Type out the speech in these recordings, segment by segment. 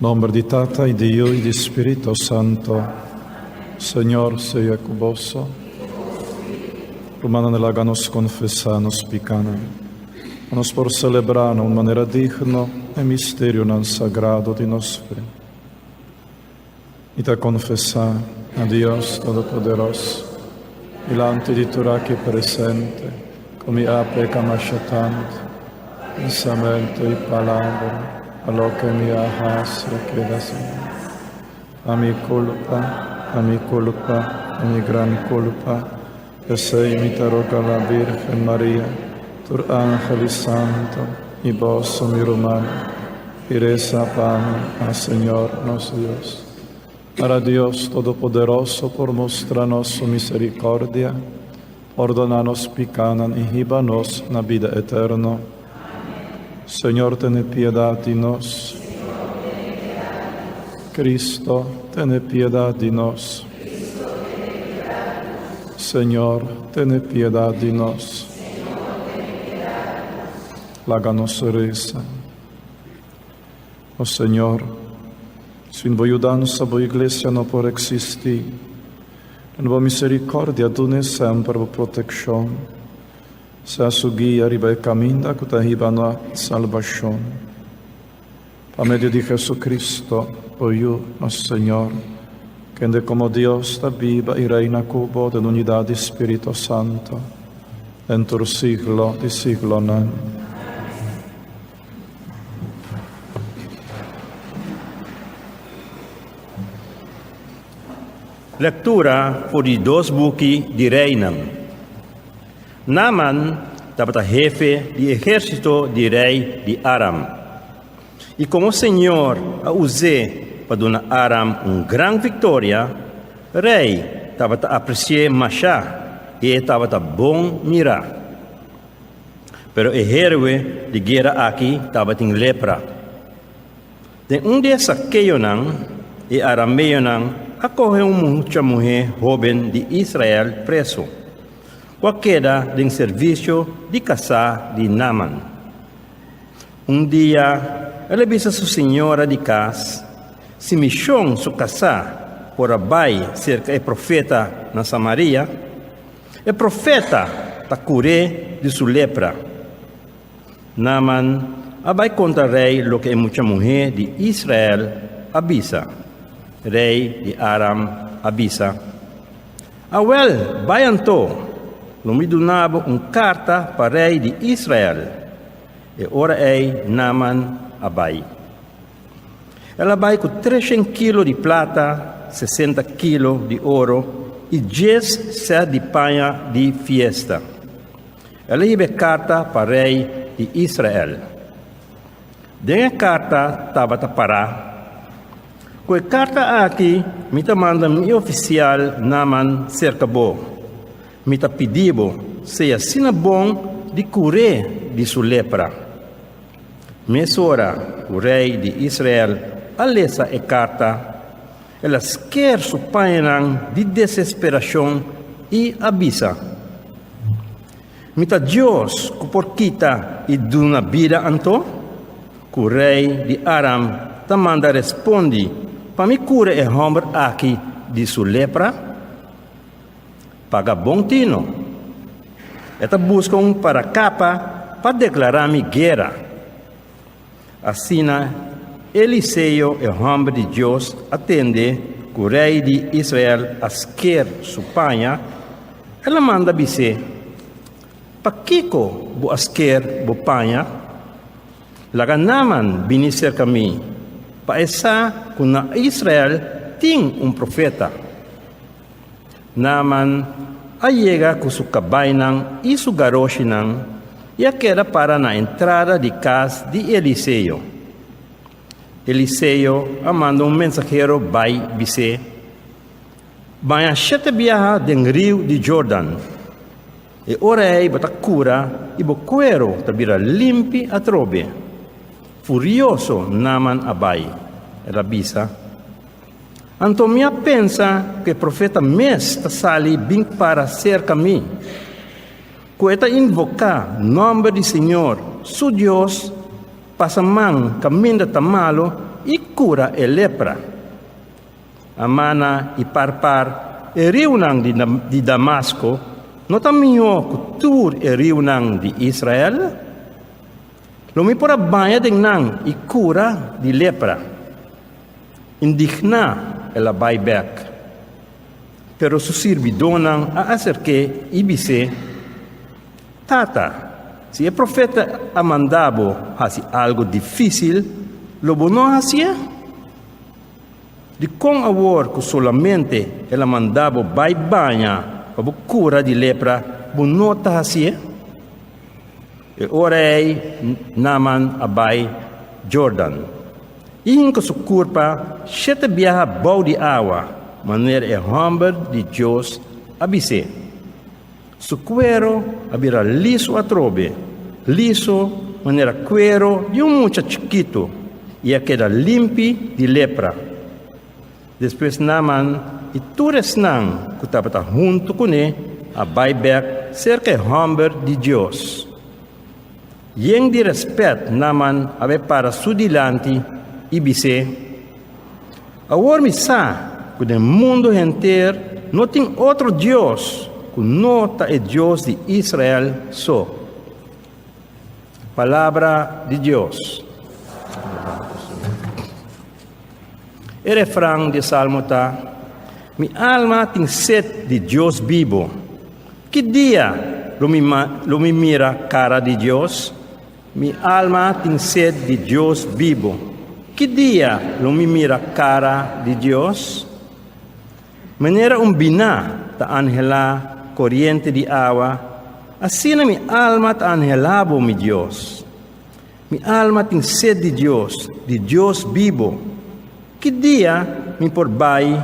Nomber di Tata y di Yiu y di Spirito Santo. Señor sea cu boso. Rumannan laga nos confesa nos picanan, pa nos por celebra na un manera digno e misterionan sagrado di nos fe. Mi ta confesa na Dios Todopoderoso, dilanti di tur aki presente, cu mi a peca masha tanto, pensamento y palabra, pa loke mi a haci a keda sin haci. Pa mi culpa, pa mi culpa, pa mi gran culpa. P'esei mi ta roga la Virgen Maria, tur angel y santo, y boso, mi rumannan, y reza pa mi na Señor nos Dios. Para Dios Todopoderoso por mustra nos su misericordia, pordona nos picanan y hiba nos na bida eterno. Señor, tene piedad di nos. Cristo, tene piedad di nos. Señor, tene piedad di nos. Laga nos reza. O Señor, sin bo yudansa bo Iglesia no por existi. Den bo misericordia dun'e semper bo proteccion. Sea su guia riba e caminda cu ta hiba na salbacion. Pa medio di Jesucristo, bo Yu, nos Señor, kende como Dios ta biba y reina cu bo den unidad di Spirito Santo, den tur siglo di siglonan. Lectura for di dos buki di Reynan. Naaman tabata hefe di ehérsito di rei di Aram. I komo señor a us'é pa duna Aram un gran viktoria, rei tabata apresi'é mashá i e tabata bon mirá. Pero e héroe di guera aki tabatin lepra. Den un di e sakeonan, e arameonan a kohe un mucha muhé hóben di Israel preso, ku a keda den servisio di kasá di Naaman. Un dia el a bisa su señora di kas, Si mi shon su kasá por a bai serka e profeta na Samaria, e profeta ta kur'é di su lepra. Naaman a bai konta rei loke e mucha muhé di Israel a bisa. Rei di Aram a bisa, Awèl, bai anto, lo mi duna bo un karta pa rei di Israel. E ora ei Naaman a bai. El a bai ku treshen kilo di plata, sesenta kilo di oro i djes sèt di paña di fiesta. El a hiba e karta pa rei di Israel. Den e karta tabata pará, Ku e karta aki mi ta manda mi ofisial Naaman serka bo. Mi ta pidi bo, sea asina bon di kur'é di su lepra. Mesora ku rei di Israel a lesa e karta, el a sker su pañanan di desesperashon i a bisa, Mi ta Dios ku por kita i duna bida anto? Ku rei di Aram ta manda respondi pa mi kura e hòmber aki di su lepra? Paga bon tino. E ta buska un parakapa pa deklará mi guera. Asina Eliseo, e hòmber di Dios, a tende ku rei di Israel a sker su paña, el a manda bis'é, Pakiko bo a sker bo paña? Laga Naaman bini serka mi, pa e sa ku na Israel tin un profeta. Naaman a yega ku su kabainan i su garoshinan i a keda para na entrada di kas di Eliseo. Eliseo a manda un mensahero bai bis'é, Baña shete biaha den riu di Jordan. E ora ei bo ta kura i bo kuero ta bira limpi atrobe. Furioso Naaman a bai. El a bisa, Anto mi a pensa ku e profeta mes ta sali bin para serka mi, ku e ta invoká nòmber di señor, su Dios, pasa man kaminda ta malu. i kura e lepra. Amana i Parpar, e riunan di Damasko, no ta mihó ku tur e riunan di Israel? Lo mi por a baña den nan i kura di lepra. Indigná el a bai bèk. Pero su sirbidónan a aserk'é i bis'é, Tata, si e profeta a manda bo hasi algu difísil, lo bo no hasié? Dikon awor ku solamente el a manda bo bai baña pa bo kura di lepra, bo no ta hasié? E ora ei Naaman a bai Jordan i hinka su kurpa shete biaha bou di awa, manera e hòmber di Dios a bis'é. Su kuero a bira liso atrobe, liso manera kuero di un mucha chikitu, i a keda limpi di lepra. Despues Naaman i tur esnan ku tabata huntu kuné a bai bèk serka e hòmber di Dios. Yen di rèspèt Naaman a bai para su dilanti i bis'é, Awor mi sa ku den mundu henter no tin otro Dios ku no ta e Dios di Israel so. Palabra di Dios. E refran di e salmo ta, Mi alma tin set di Dios bibo. Ki dia lo mi lo mi mira kara di Dios? Mi alma tin set di Dios bibo. Ki dia lo mi mira kara di Dios? Manera un biná ta anhelá koriente di awa, asina mi alma ta anhelá bo, mi Dios. Mi alma tin sed di Dios, di Dios bibo. Ki dia mi por bai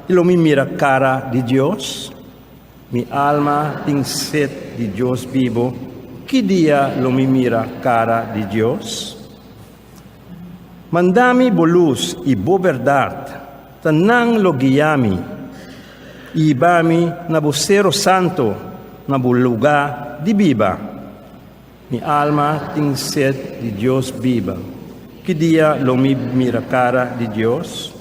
i lo mi mira kara di Dios? Mi alma tin sed di Dios bibo, ki dia lo mi mira kara di Dios? Manda mi bo lus i bo bèrdat, ta nan lo guia mi i hiba mi na bo sero santo, na bo lugá di biba. Mi alma tin sed di Dios biba. Ki dia lo mi mira kara di Dios?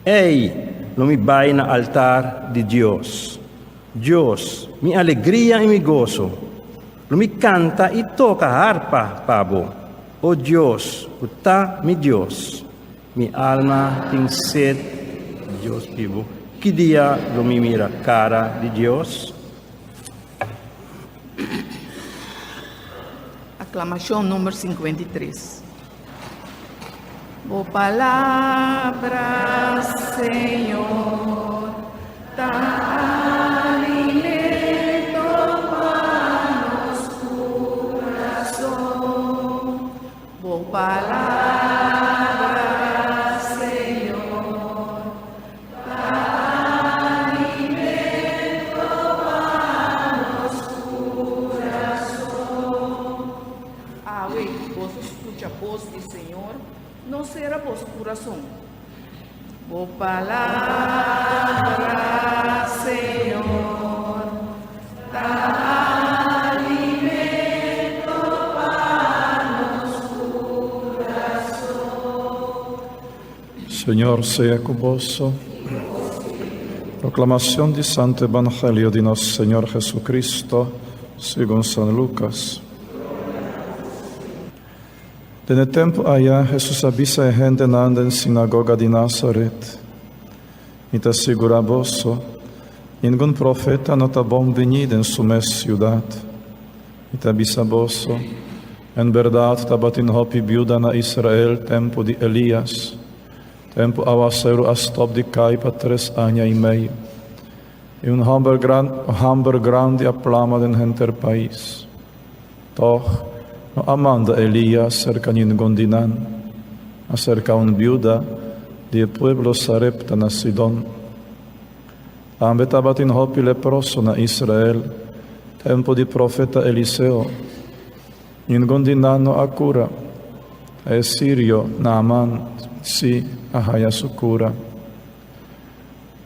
Ei, lo mi bai na altar di Dios. Dios, mi alegria i mi goso. Lo mi kanta i toka harpa pa bo, o Dios, ku ta mi Dios. Mi alma tin sed di Dios bibu. Ki dia lo mi mira kara di Dios? Aklamashon number 53. Bo palabra, Señor, ta alimento pa nos kurason. Bo palabra, Señor, Awe boso skucha bos di Señor, no sera boso kurason. Bo palabra, Señor, ta alimento pa nos kurason. Señor sea cu boso. Proclamación di Santo Evangelio di nos Señor Jesucristo, segun San Lucas. Den e tempo aya Jesus a bisa e hendenan den sinagoga di Nazaret, Mi ta sigura boso, ningun profeta no ta bon bini den su mes ciudad. Mi ta bisa boso, En bèrdat tabatin hopi biuda na Israel tempu di Elias, tempu awaseru a stòp di kai pa tres aña i mei, i un hòmber hamber grandi a plama den henter pais. Tòg, no a manda Elias serka ningun di nan, ma serka un biuda di e pueblo Sarepta na Sidon. Tambe tabatin hopi leproso na Israel tempu di profeta Eliseo. Ningun di nan no a kura. Ta e sirio Naaman sí a haya su kura.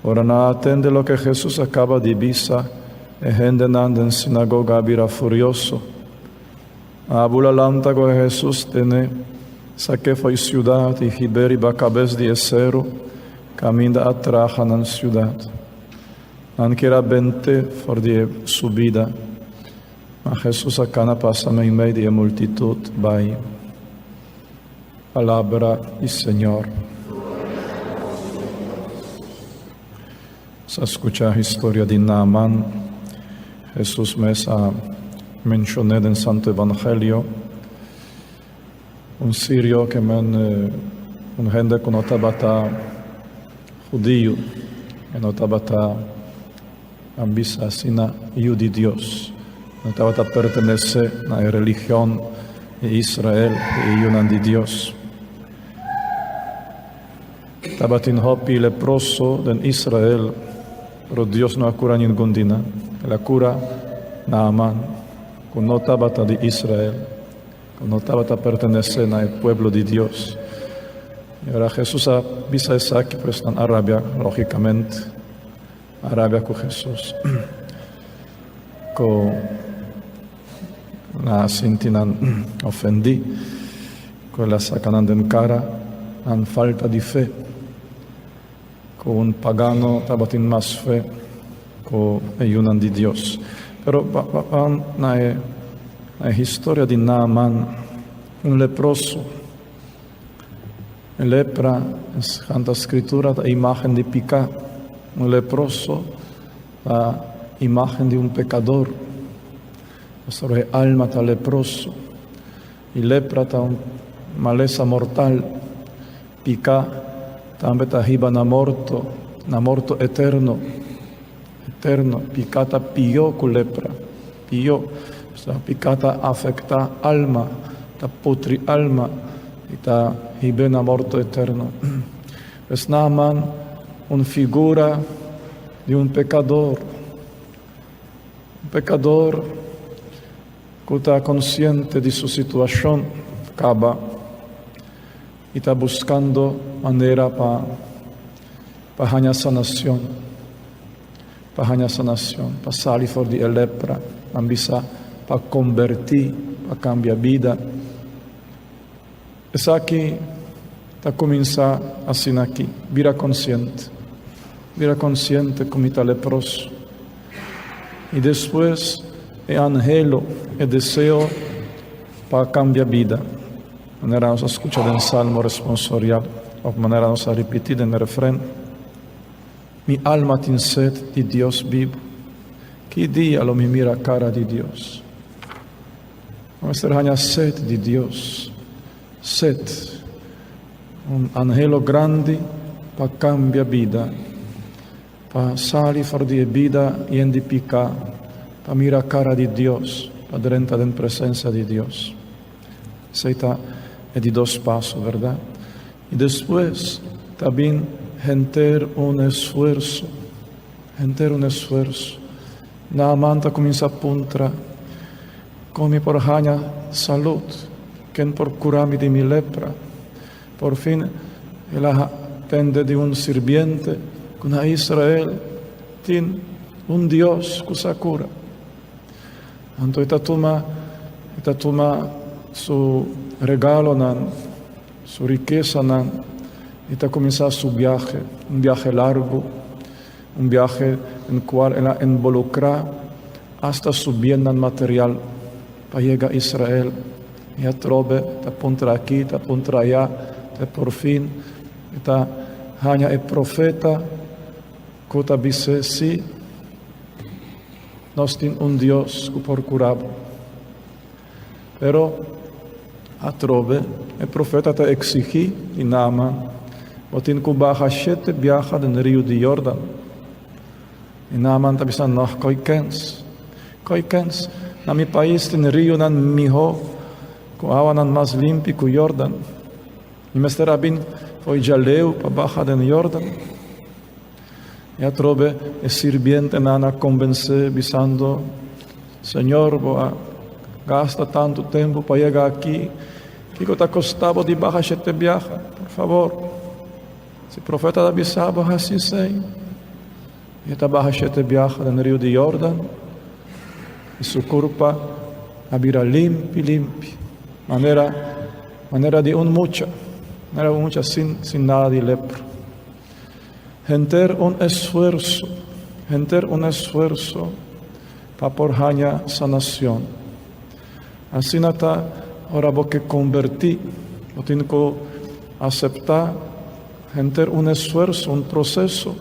Ora nan a tende loke Hesus a kaba di bisa, e hendenan den sinagoga a bira furioso. Nan a bula lanta kohe Hesus tene. Sak'é fo'i siudat i hib'é riba kabes di e seru kaminda a traha nan siudat. Nan kier a bent'é for di e subida, ma Hesus a kana pasa meimei di e multitut bai. Palabra di Señor. Nos a skucha historia di Naaman. Hesus mes a menshon'é den Santo Evangelio. Un sirio ke men un hende ku no tabata hudiu, e no tabata a bisa asina yu di Dios, no tabata pertenesé na e religion di Israel, di e yunan di Dios. Tabatin hopi leproso den Israel, pero Dios no a kura ningun di nan. El a kura Naaman, ku no tabata di Israel, ku no tabata pertenesé na e pueblo di Dios. I ora Hesus a bisa esaki, pues nan a rabia, lógikamente, a rabia ku Hesus, ku nan a sinti nan ofendí, ku el a saka nan den kara nan falta di fe, ku un pagano tabatin mas fe ku e yunan di Dios. Pero ban na e historia di Naaman, un leproso. E lepra, Santa Scritura, ta imagen di piká. Un leproso ta imagen di un pekador. Pasobra e alma ta leproso. I lepra ta un malesa mortal. Piká tambe ta hiba na morto, na morto eterno. Eterno. Piká ta pió ku lepra. Pió. Pasobra piká ta afektá alma, ta putri alma i ta hib'é na morto eterno. Pues Naaman, un figura di un pekador, un pekador ku ta konsiente di su situashon kaba i ta buskando manera pa pa haña sanashon. Pa haña sanacion, pa sali for di e lepra, nan bisa pa comberti, pa cambia bida. Esaki ta cuminsa asina aki, bira consciente, bira consciente cu mi ta leproso. Y despues e anhelo, e deseo pa cambia bida, manera nos a scucha den Salmo responsorial, of manera nos a ripiti den refren. Mi alma tin sed di Dios bibu. Ki dia lo mi mira kara di Dios? Bo mester haña sed di Dios, sed, un anhelo grandi pa kambia bida, pa sali for di e bida yen di piká, pa mira kara di Dios, pa drenta den presensia di Dios. Esei ta e di dos paso, bèrdat? I despues ta bin henter un esfuerso, henter un esfuerso. Naaman ta kuminsá puntra, Kon mi por haña salud? Ken por kura mi di mi lepra? Por fin el a tende di un sirbiente ku na Israel tin un Dios ku sa kura. Anto e ta tuma, e ta tuma su regalonan. Su rikesanan, e ta kuminsá su biahe, un biahe largu, un biahe den kual el a enbolukrá asta su biennan material pa yega Israel. I atrobe ta puntra aki, ta puntra ayá, te por fin e ta haña e profeta ku ta bis'é, Sí, nos tin un Dios ku por kura bo. Pero, atrobe, e profeta ta eksigí di Naaman, Bo tin ku baha shete biaha den riu di Jordan. I Naaman ta bisa, Nò, koi kens. Koi kens. Na mi pais tin riunan mihó, ku awanan mas limpi ku Jordan. Mi mester a bin fo'i djaleu pa baha den Jordan. I atrobe e sirbientenan a kombens'é, bisando, Señor, bo a gasta tantu tempu pa yega aki, kiko ta kosta bo di baha shete biaha? Por fabor, si profeta ta bisa bo, hasi esei. I e ta baha shete biaha den riu di Jordan, i su kurpa a bira limpi limpi, manera. Manera di un mucha, manera un mucha sin, sin nada di lepra. Henter un esfuerso, henter un esfuerso pa por haña sanacion. Asina ta ora bo ke conberti, bo tin cu acepta henter un esfuerso, un proceso.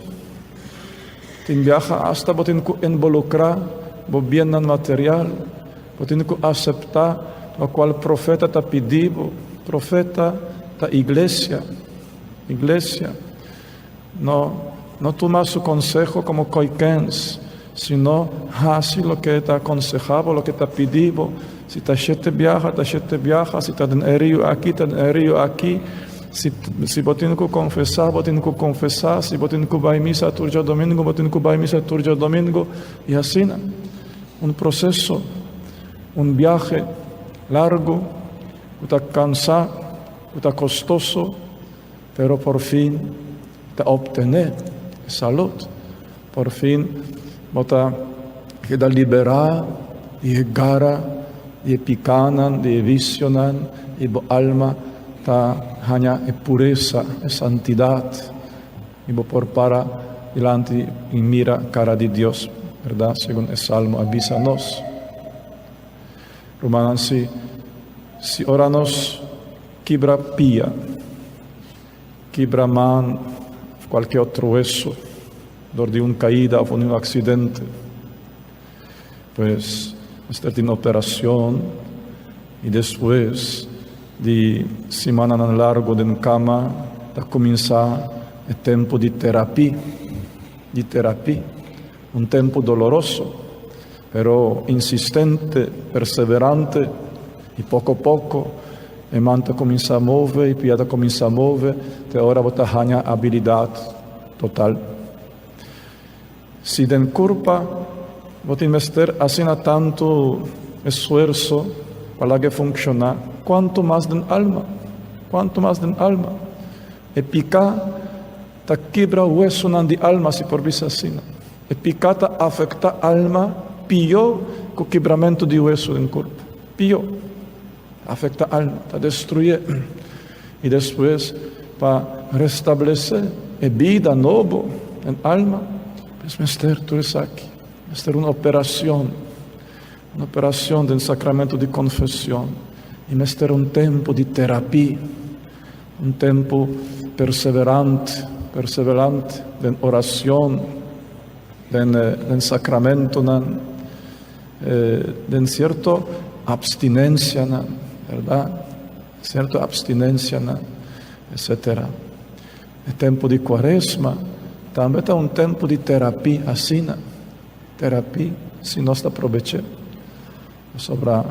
Tin biaha hasta bo tin cu involucra bo biennan material, bo tin cu acepta locual profeta ta pidi bo. Profeta ta iglesia, iglesia. No, no tuma su conseho como coikens, sino haci loke e ta aconseha bo, loke e ta pidi bo. Si ta shete biaha, ta shete biaha, si ta den e rio aki, ta den e rio aki. Si, si bo tin cu confesa, bo tin cu confesa, si bo tin cu bay misa tur djadomingo, bo tin cu bay misa tur djadomingo, y asina. Un proceso, un biahe largo, cu ta cansa, cu ta costoso, Pero por fin ta obtené e salud. Por fin bo ta keda liberá di e gara di e pikánan, di e visionan, i bo alma ta haña e puresa, e santidat, i bo por para dilanti i mira kara di Dios, bèrdat? Segun e Salmo a bisa nos. Rumannan, si si ora nos Kibra pia, kibra man of kualke otro weso dor di un kaida of un aksidente. Pues mester tin operacion y despues di simananan largo den cama ta cuminsa e tempo di terapi, di terapi, un tempo doloroso pero insistente, perseverante y poco poco e man ta cuminsa move y pia ta cuminsa move te ora bo ta haña habilidad total. Si den curpa bo tin mester asina tanto esfuerso pa laga e funciona, cuanto mas den alma? Cuanto mas den alma? E pica ta kibra huesonan di alma, si por bisa asina. E piká ta afektá alma pió ku kibramentu di wesu den kurpu. Pió. Ta afektá alma, ta destruyé. I despues pa restablesé e bida nobo den alma, pues mester tur esaki. Mester un operashon, un operashon den sakramentu di konfeshon. I mester un tempu di terapia. Un tempu perseverante, perseverante den oracion, den den sacramentonan, den cierto abstinencianan, berdad? Cierto abstinencianan, etcetera. E tempu di cuaresma tambe ta un tempu di terapia asina, terapia si nos ta probeche. Pasobra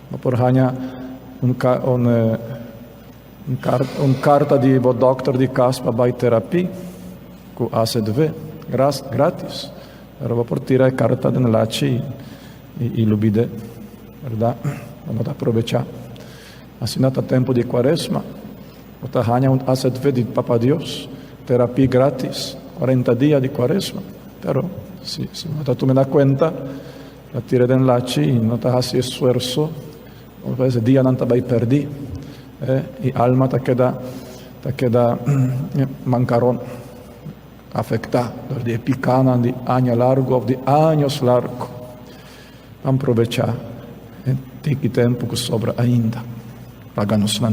bo por haña un un un karta di bo dòkter di kas pa bai terapia ku AZV, gratis. Pero bo por tira e karta den lachi i lubid'é, bèrdat? Bo no ta probechá. Asina ta tempu di kuaresma, bo ta haña un AZV di Papa Dios, terapia gratis, kuarenta dia di kuaresma. Pero si bo no ta tuma na kuenta, Ta tira den lachi i no ta hasi esfuerso, pues e dianan ta bai pèrdí i alma ta keda ta keda mankaron, afektá dor di e pikánan di aña largu òf di años largu. Ban probechá e tiki tempu ku sobra ainda. Laga nos nan.